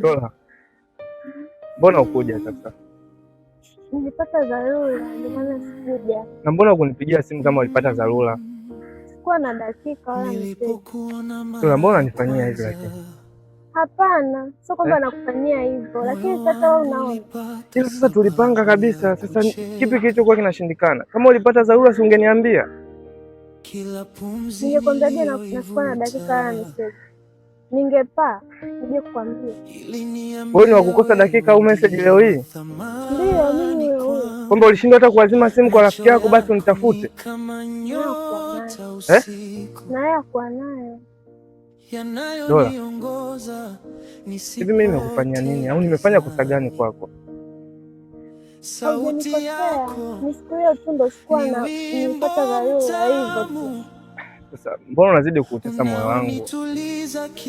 Dola, mbona ukuja sasa? Nilipata dharura ndio maana sikuja. Na mbona ukunipigia simu kama ulipata dharura? Sikuwa na dakika wala message. Dola, mbona unanifanyia hivyo lakini? Hapana, sio kwamba nakufanyia hivyo, lakini sasa wewe unaona. Ila sasa tulipanga kabisa. Sasa kipi kilichokuwa kinashindikana? Kama ulipata dharura si ungeniambia? Ningekwambiaje na sikuwa na dakika wala message? Ningepaa nije kukwambia. Wewe ni wa kukosa dakika au message leo hii? Ndiyo, mimi huyo huyo. Kwamba ulishindwa hata kuazima simu kwa rafiki yako basi unitafute? Eh? Na yeye hakuwa nayo. Dola, hivi mimi nimekufanyia nini au nimefanya kosa gani kwako? Haujanikosea, ni siku hiyo tu ndo sikuwa na nilipata dharura hivyo tu. Sasa mbona unazidi kuutesa moyo wangu?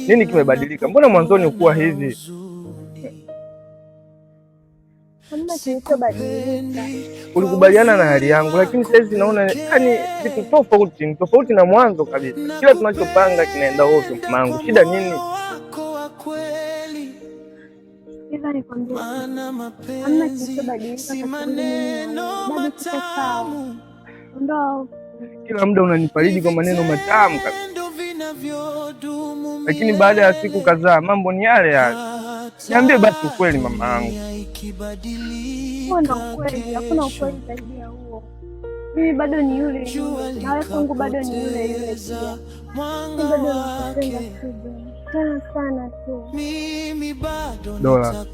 Nini kimebadilika? Mbona mwanzoni ukuwa hivi? Hamna kilichobadilika. Ulikubaliana na hali yangu, lakini sasa hizi naona yani vitu tofauti, ni tofauti na mwanzo kabisa. Kila tunachopanga kinaenda ovyo. Mamangu, shida nini? Sikiza nikwambie, hamna kilichobadilika kati yangu mimi na wewe. Bado tuko sawa. Ondoa hofu. Kila muda unanifariji kwa maneno matamu kabisa, lakini baada ya siku kadhaa mambo ni yale yale. Niambie basi ukweli mama yangu. Huo ndo ukweli, hakuna ukweli zaidi ya huo. Mimi bado ni yule yule, na wewe kwangu bado ni yule yule pia. Mimi bado nakupenda Steven, tena sana tu. Dola,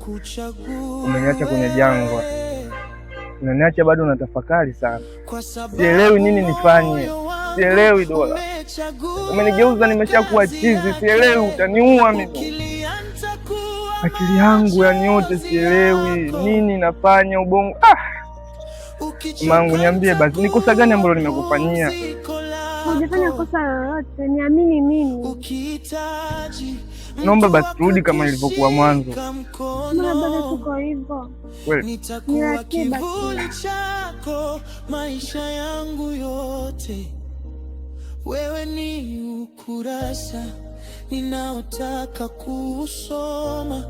umeniacha kwenye jangwa, unaniacha bado natafakari sana, sielewi nini nifanye, sielewi Dola, umenigeuza nimeshakuwa chizi, sielewi, utaniua mimi. Akili yangu yani yote sielewi nini nafanya, ubongo ah! Mangu, niambie basi ni kosa gani ambalo nimekufanyia? Hujafanya kosa lolote, niamini mimi. Naomba basi turudi kama ilivyokuwa mwanzo. Mbona bado tuko hivyo? Kweli Ni ratiba tu. Chako maisha yangu yote, wewe ni ukurasa ninaotaka kuusoma.